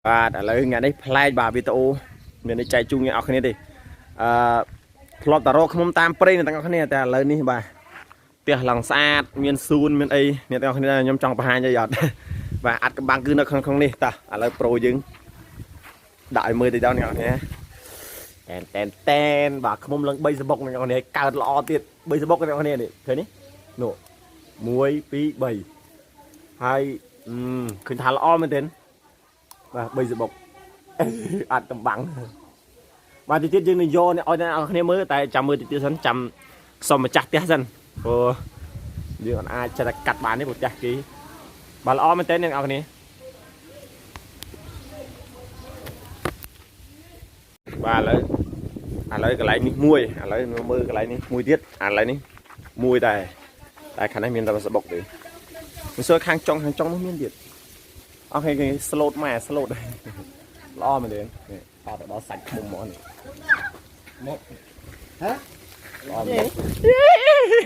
បាទឥឡូវថ្ងៃនេះប្លែកបាទវីដេអូមាននេះចែកជូនអ្នកនរគ្នាទេអឺធ្លាប់តែរកខ្ញុំតាមព្រៃអ្នកទាំងអស់គ្នាតែឥឡូវនេះបាទផ្ទះឡើងស្អាតមានសួនមានអីអ្នកទាំងអស់គ្នាខ្ញុំចង់បង្ហាញអីអត់ បាទអាត់កំបាំងគឺនៅក្នុងក្នុងនេះតោះឥឡូវប្រូយើងដាក់ឲ្យមើលតិចដល់អ្នកនរគ្នាតែនតែនតែនបាទខ្មុំឡើង3សបុកអ្នកនរគ្នាកើតល្អទៀត3សបុកអ្នកនរគ្នានេះឃើញនេះនោះ1 2 3ហើយអឺឃើញថាល្អមែនទេ បាទ3សបុក អត់កំបាំងបាទទីទៀតយើងនឹងយកនេះឲ្យអ្នកនរគ្នាមើលតែចាំមើលទីទៀតសិនចាំសុំម្ចាស់ផ្ទះសិនព្រោះយើងអត់អាចចិត្តតែកាត់បានទេព្រោះផ្ទះគេបាទល្អមែនតើអ្នកនរគ្នាបាទឥឡូវកន្លែងនេះមួយឥឡូវមើលកន្លែងនេះមួយទៀតឥឡូវនេះមួយដែរតែខាងនេះមានតែសបុកទេមិនសួរខាងចុងខាងចុងនោះមានទៀត អូខេគេស្លូតម៉ែស្លូត ល្អមែនទេនេះតទៅដល់សាច់ឃុំហ្មងនេះ មកហ៎ ល្អមែនទេ